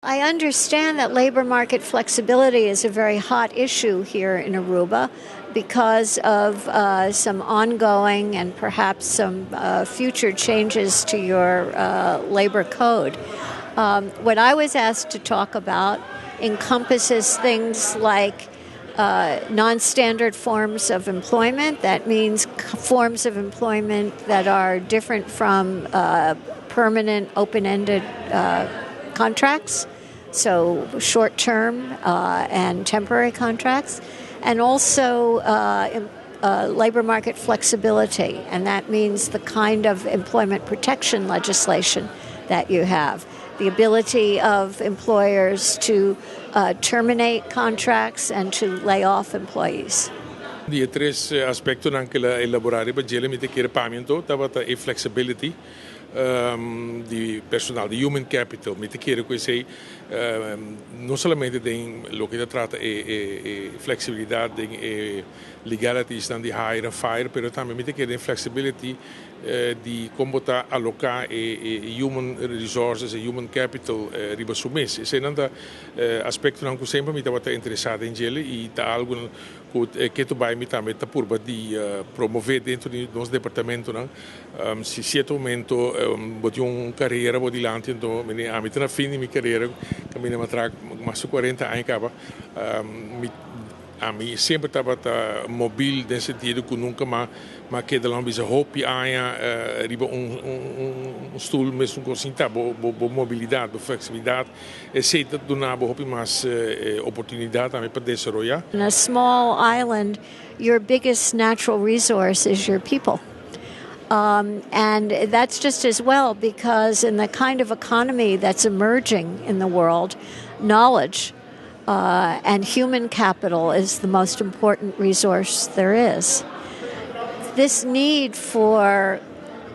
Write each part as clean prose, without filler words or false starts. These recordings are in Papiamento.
I understand that labor market flexibility is a very hot issue here in Aruba because of some ongoing and perhaps some future changes to your labor code. What I was asked to talk about encompasses things like non-standard forms of employment. That means forms of employment that are different from permanent, open-ended contracts, so short-term and temporary contracts, and also labor market flexibility, and that means the kind of employment protection legislation that you have. The ability of employers to terminate contracts and to lay off employees. Di tres aspecto cu el a elabora riba dje, mi ta kere pa mi anto tabata e flexibility di personal, di human capital. Mi ta kere cu esey no solamente den loke ta trata e flexibilidad di e legalities di hire and fire, pero tambe mi ta kere flexibility di con ta aloca e human resources e human capital riba su mes. Esey ta aspecto cu semper mi tabata interesa den dje y ta algo cu ta bay mi tambe ta purba di promove den di nos departamento, no? Si cierto momento bo tin un carera bo dilanti, anto ami ta na fin di mi carera, caminda mi ta mas 40 aña caba, ami semper tabata mobil den sentido cu nunca m'a keda la bisa hopi aña riba un stoel mes cos ta bo mobilidad, bo flexibilidad esey ta duna bo hopi mas oportunidad tambe pa desaroya. In a small island, your biggest natural resource is your people. And that's just as well because in the kind of economy that's emerging in the world, knowledge and human capital is the most important resource there is. This need for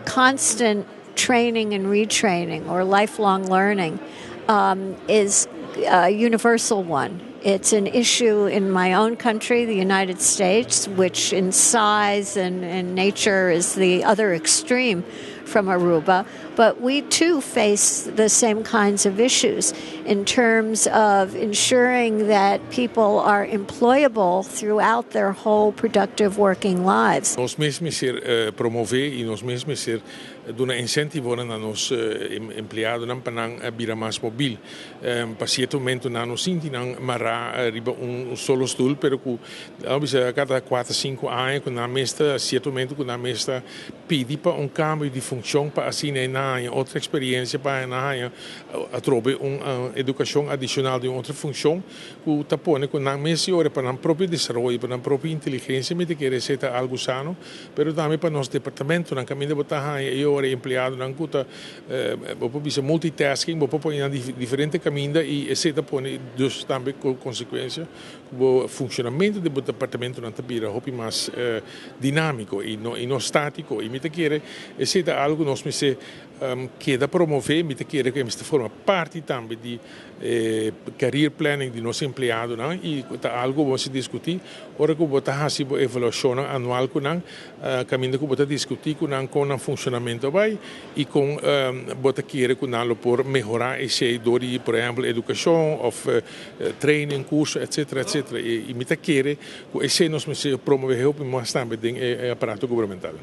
constant training and retraining or lifelong learning is a universal one. It's an issue in my own country, the United States, which in size and nature is the other extreme from Aruba. But we too face the same kinds of issues in terms of ensuring that people are employable throughout their whole productive working lives. Nos mes mester promove y nos mes mester duna incentivo na nos empleadonan pa nan bira mas mobil. Pa cierto momento nan no sinti nan mara riba un solo stoel, pero cu cada 4, 5 aña cu nan mes ta cierto momento cu nan mes ta pidi pa un cambio di funcion pa asina nan otro experiencia, pa nan atrobe un educacion adicional di otro funcion cu ta pone cu nan mes ora pa nan propio desaroyo, pa nan propio inteligencia. Mi ta kere esey ta algo sano, pero tambe pa nos departamento nan caminda bo ta e ora empleadonan cu ta bo por bisa multitasking, bo por pone diferente caminda y esey ta pone dus tambe cu consecuencia e funcionamento di departamento nan ta bira hopi mas dinamico y no statico. Y mi ta kere esey ta algo nos mester keda promove. Mi ta kere cu mester forma parti tambe di career planning di nos empleadonan y ta algo bo ta discuti ora cu bo ta haci evaluacion anual cu nan, caminda cu bo ta discuti cu nan con e funcionamento bay y con bo ta kere cu nan por mehora esey door di, por ehempel, educacion of training, curso, etc, etc. Y mi ta kere cu esey nos mester promove mas tambe den aparato gubernamental.